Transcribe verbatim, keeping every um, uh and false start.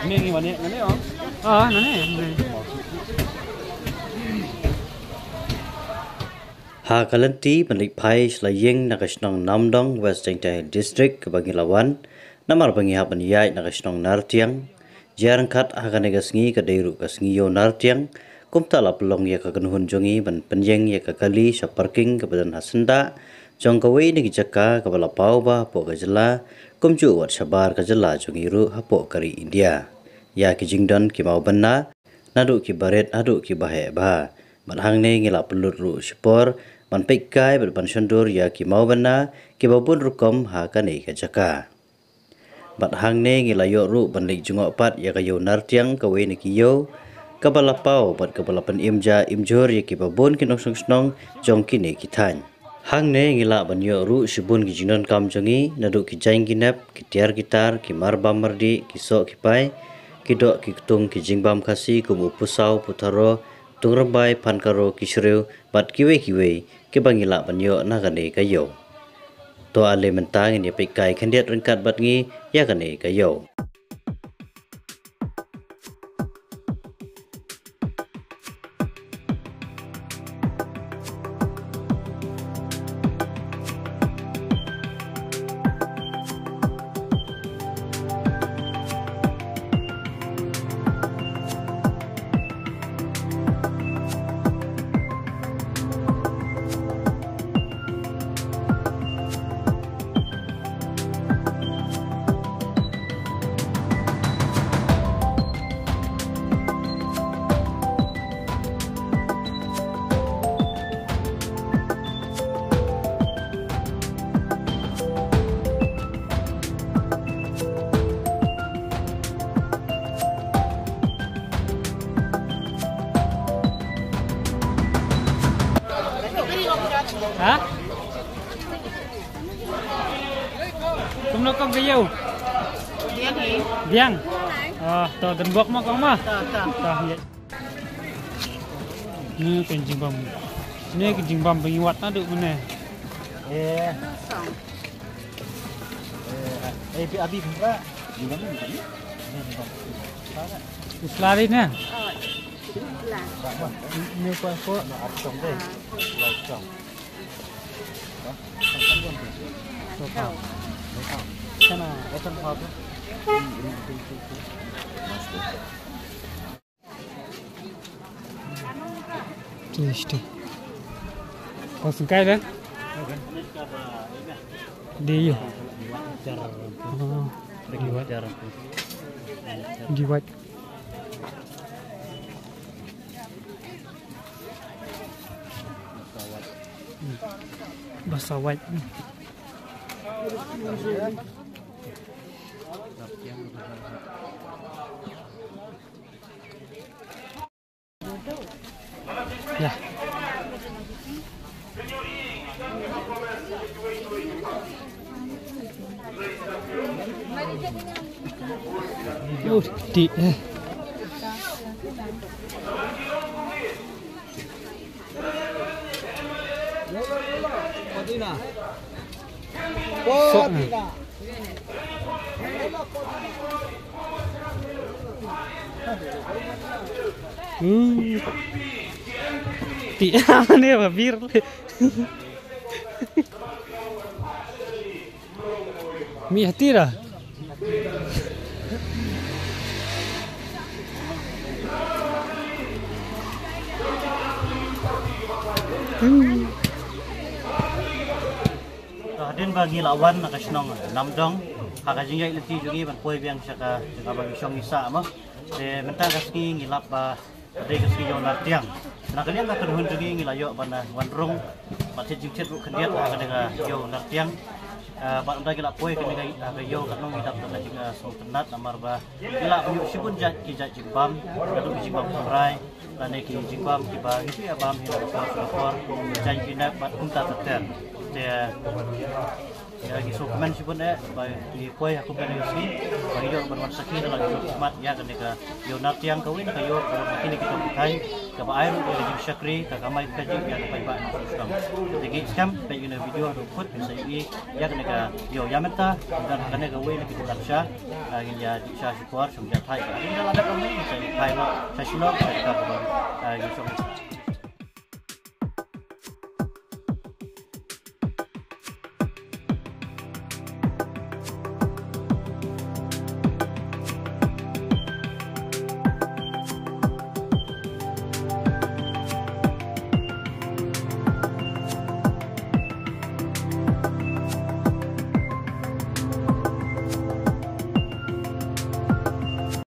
Ni ngi wan ne, ne, oh. Ah, ne, ne. Ha ka lynti ban leit phai sha la ïing na ka shnong Namdong, West Jaintia Hills District, kaba ngi la wan namar ba ngi hap ban ïaid na ka shnong Nartiang. Jia ryngkat ha kane ka sngi ka dei ruh ka sngi ïew Nartiang. Kumta la pynlong ïa ka kynhun jong ngi ban pynïeng ïa ka kali sha parking kaba don ha syndah jong kawei na ki jaka kaba la paw bha hapoh ka jylla, kumjuh wat shabar ka jylla jong ngi ruh hapoh ka ri India. Ïa ki jingdon ki mawbynna, naduh kiba rit haduh kiba heh bha. Bad hangne ngi la pynlut ruh shipor ban peitkai bad ban shondur ïa ki mawbynna kiba bun rukom ha kane ka jaka. Bad hangne ngi la ïoh ruh ban leit jngoh pat ïa ka ïew Nartiang, kawei na ki ïew kaba la paw bad kaba la pynim ja im jhur ïa kiba bun ki nongshong shnong jong kine ki thaiñ. Hangne ngi lah ban ïoh ruh shibun ki jingdonkam jong ngi, naduh ki jaiñ ki nep, ki tiar ki tar, ki mar bam mar dih, ki soh ki pai, ki doh ki ktung, ki jingbam Khasi kum u pusaw, putharo, tungrymbai, phankaro, ki shriew bad kiwei kiwei kiba ngi lah ban ïoh na kane ka ïew. To ale mynta ngin ïa peitkai khyndiat ryngkat bad ngi ïa kane ka ïew. Ha? Kumno kong ka ïew? Biang hi. Biang. Oh, to dang bok mo kong mo. To, to. To, ïa. Ni ka jingbam. Ni ka jingbam ba ngi wad naduh mynne. Eh. Eh, eh, abi, abi, abi. Jingbam ni, jingbam. Ni jingbam. Islari ne? Oh, islari. Ni pa ko? Na artong deh. Ah. Lai tong. Sofa. Sana. Tasty. Kau sengkai dah? Dia. Oh. Diwat. Basawat. Ya. Oh, di, eh. Sok. Hmm. Ti, ne ba bir. Mi hatira. Hmm. To hadien ba ngi la wan na ka shnong Namdong, ha ka jingïaid lynti jong ngi ban poi biang sha ka jaka ba ngi shong ngi sah mo. Te mynta ka sngi ngi lap ba ka dei ka sngi ïew Nartiang. Na ka liang ka kynhun jong ngi ngi la ïoh ban, eh, wan rung bad thied jingthied ruh khyndiat ha ka dei ka ïew Nartiang. Eh, bad ynda ngi la poi kane ka, eh, ka ïew katno ngi dap da ka jing, eh, sngewtynnat namar ba ngi la ïoh shibun jait ki jait jingbam, naduh ki jingbam tynrai lane ki jingbam kiba ngi ju ïa bam hi na ka por sha ka por, jaiñ ki nep bad kumta ter ter. Te Ïa ngi sngewkmen shibun eh ba ngi poi ha kum kane ka sngi ba ngi ïoh ban wan sakhi da la ka jong ki khmat ïa kane ka ïoh nar tiang kawei na ka ïoh ka wan kine ki tong ki thaiñ kaba ai ruh ïa ka jingshakri ka kamai kajih ïa ka paidbah na shnong. Te ngi skhem ba ïa kane ka video ruh kut ngin sa ïohi ïa kane ka ïoh ïa mynta dan ha kane kawei na ki bulan sha ngin ïa dih sha shukor shong ïa thaiñ ba ngin ïa la dep ngin sa ïa thaiñ sha shnong sha ka ba ngin shong.